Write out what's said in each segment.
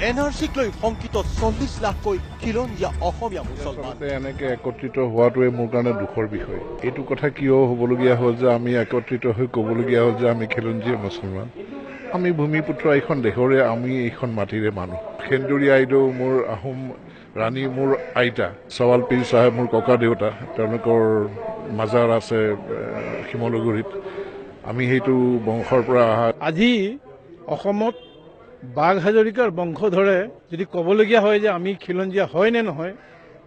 N R চিক লৈ শংকিত 40 লাখকৈ খিলঞ্জীয়া অসমীয়া মুছলমান। এনেকৈ একত্ৰিত হোৱাটোৱে মোৰ কাৰণে দুখৰ বিষয়। এইটো কথা কিয় হ'বলগীয়া হ'ল যে আমি একত্ৰিত হৈ ক'বলগীয়া হ'ল যে আমি খিলঞ্জীয়া মুছলমান, আমি ভূমিপুত্ৰ, এইখন দেশৰে, আমি এইখন মাটিৰে মানুহ। সেন্দুৰী আইদেউ মোৰ আহোম ৰাণী, মোৰ আইতা, চৱাল পীৰ চাহেব মোৰ ককা দেউতা, তেওঁলোকৰ মাজাৰ আছে শিমলুগুৰিত। আমি সেইটো বংশৰ পৰা অহা। আজি অসমত বাঘ হাজৰিকাৰ বংশধৰে যদি ক'বলগীয়া হয় যে আমি খিলঞ্জীয়া হয় নে নহয়,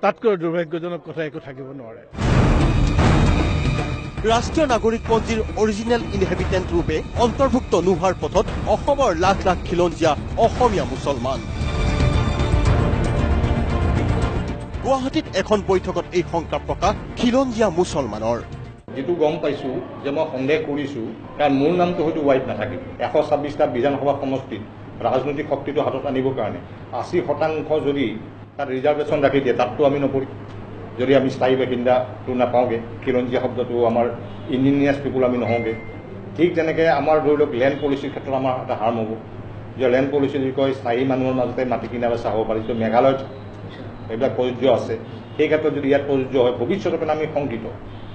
তাতকৈ দুৰ্ভাগ্যজনক কথা একো থাকিব নোৱাৰে। ৰাষ্ট্ৰীয় নাগৰিকপঞ্জীৰ অৰিজিনেল ইনহেবিটেণ্ট ৰূপে অন্তৰ্ভুক্ত নোহোৱাৰ পথত অসমৰ লাখ লাখ খিলঞ্জীয়া অসমীয়া মুছলমান। গুৱাহাটীত এখন বৈঠকত এই শংকা প্ৰকাশ খিলঞ্জীয়া মুছলমানৰ। যিটো গম পাইছোঁ যে মই সন্দেহ কৰিছোঁ, কাৰণ মোৰ নামটো হয়তো ৱাইড নাথাকিব। 126টা বিধানসভা সমষ্টিত ৰাজনৈতিক শক্তিটো হাতত আনিবৰ কাৰণে 80% যদি তাত ৰিজাৰ্ভেশ্যন ৰাখি দিয়ে, তাততো আমি নপৰিম। যদি আমি স্থায়ী বাসিন্দাটো নাপাওঁগৈ, খিলঞ্জীয়া শব্দটো আমাৰ ইণ্ডিজিনিয়াছ পিপুল আমি নহওঁগৈ। ঠিক যেনেকৈ আমাৰ ধৰি লওক লেণ্ড পলিচিৰ ক্ষেত্ৰত আমাৰ এটা হাৰ্ম হ'ব, যে লেণ্ড পলিচি যদি কয় স্থায়ী মানুহৰ মাজতে মাটি কিনা বেচা হ'ব পাৰে, যিটো মেঘালয়ত এইবিলাক প্ৰযোজ্য আছে, সেই ক্ষেত্ৰত যদি ইয়াত প্ৰযোজ্য হয় ভৱিষ্যতৰ কাৰণে আমি শংকিত।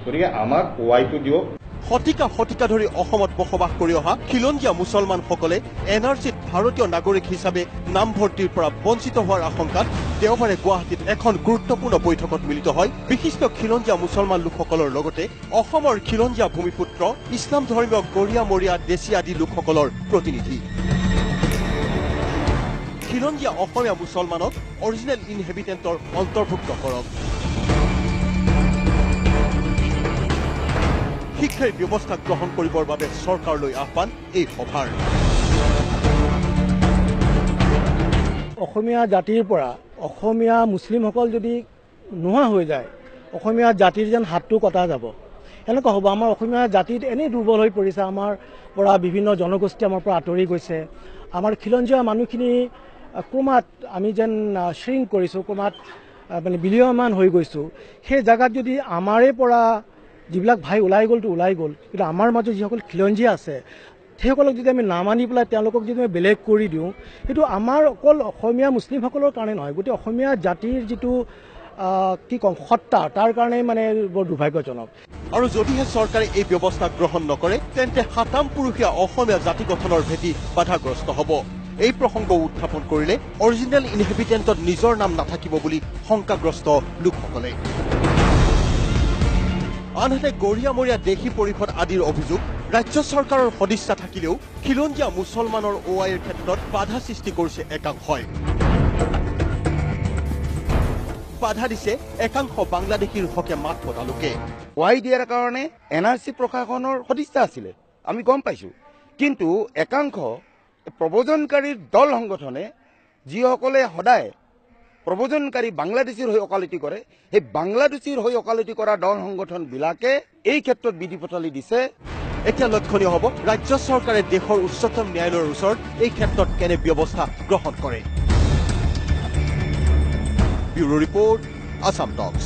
গতিকে আমাক ৱাইটো দিয়ক। শতিকা শতিকা ধৰি অসমত বসবাস কৰি অহা খিলঞ্জীয়া মুছলমানসকলে এন আৰ চিত ভাৰতীয় নাগৰিক হিচাপে নামভৰ্তিৰ পৰা বঞ্চিত হোৱাৰ আশংকাত দেওবাৰে গুৱাহাটীত এখন গুৰুত্বপূৰ্ণ বৈঠকত মিলিত হয় বিশিষ্ট খিলঞ্জীয়া মুছলমান লোকসকলৰ লগতে অসমৰ খিলঞ্জীয়া ভূমিপুত্ৰ, ইছলাম ধৰ্মীয় গৰীয়া মৰীয়া দেশী আদি লোকসকলৰ প্ৰতিনিধি। খিলঞ্জীয়া অসমীয়া মুছলমানক অৰিজিনেল ইনহেবিটেণ্টৰ অন্তৰ্ভুক্ত কৰক, শীঘ্ৰেই ব্যৱস্থা গ্ৰহণ কৰিবৰ বাবে চৰকাৰলৈ আহ্বান এই সভাৰ। অসমীয়া জাতিৰ পৰা অসমীয়া মুছলিমসকল যদি নোহোৱা হৈ যায়, অসমীয়া জাতিৰ যেন হাতটো কটা যাব, এনেকুৱা হ'ব। আমাৰ অসমীয়া জাতিত এনেই দুৰ্বল হৈ পৰিছে, আমাৰ পৰা বিভিন্ন জনগোষ্ঠী আমাৰ পৰা আঁতৰি গৈছে, আমাৰ খিলঞ্জীয়া মানুহখিনি ক্ৰমাৎ আমি যেন শ্ৰিংক কৰিছোঁ, ক্ৰমাৎ মানে বিলীয়মান হৈ গৈছোঁ। সেই জেগাত যদি আমাৰে পৰা যিবিলাক ভাই ওলাই গ'লতো ওলাই গ'ল, কিন্তু আমাৰ মাজত যিসকল খিলঞ্জীয়া আছে সেইসকলক যদি আমি নামানি পেলাই তেওঁলোকক যদি আমি বেলেগ কৰি দিওঁ, সেইটো আমাৰ অকল অসমীয়া মুছলিমসকলৰ কাৰণে নহয়, গোটেই অসমীয়া জাতিৰ যিটো কি ক'ম সত্তা, তাৰ কাৰণে মানে বৰ দুৰ্ভাগ্যজনক। আৰু যদিহে চৰকাৰে এই ব্যৱস্থা গ্ৰহণ নকৰে তেন্তে সাতাম পুৰুষীয়া অসমীয়া জাতি গঠনৰ ভেটি বাধাগ্ৰস্ত হ'ব। এই প্ৰসংগ উত্থাপন কৰিলে অৰিজিনেল ইনহেবিটেণ্টত নিজৰ নাম নাথাকিব বুলি শংকাগ্ৰস্ত লোকসকলে। আনহাতে গৰীয়ামৰীয়া দেশী পৰিষদ আদিৰ অভিযোগ, ৰাজ্য চৰকাৰৰ সদিচ্ছা থাকিলেও খিলঞ্জীয়া মুছলমানৰ অ' আইৰ ক্ষেত্ৰত বাধা সৃষ্টি কৰিছে একাংশই। বাধা দিছে একাংশ বাংলাদেশীৰ হকে মাত পতা লোকে। ৱাই দিয়াৰ কাৰণে এন আৰ চি প্ৰশাসনৰ সদিচ্ছা আছিলে, আমি গম পাইছোঁ, কিন্তু একাংশ প্ৰব্ৰজনকাৰীৰ দল সংগঠনে যিসকলে সদায় প্ৰব্ৰজনকাৰী বাংলাদেশীৰ হৈ ওকালতি কৰে, সেই বাংলাদেশীৰ হৈ ওকালতি কৰা দল সংগঠনবিলাকে এই ক্ষেত্ৰত বিধি পথালি দিছে। এতিয়া লক্ষণীয় হ'ব ৰাজ্য চৰকাৰে দেশৰ উচ্চতম ন্যায়ালয়ৰ ওচৰত এই ক্ষেত্ৰত কেনে ব্যৱস্থা গ্ৰহণ কৰে। Bureau report, Assam talks.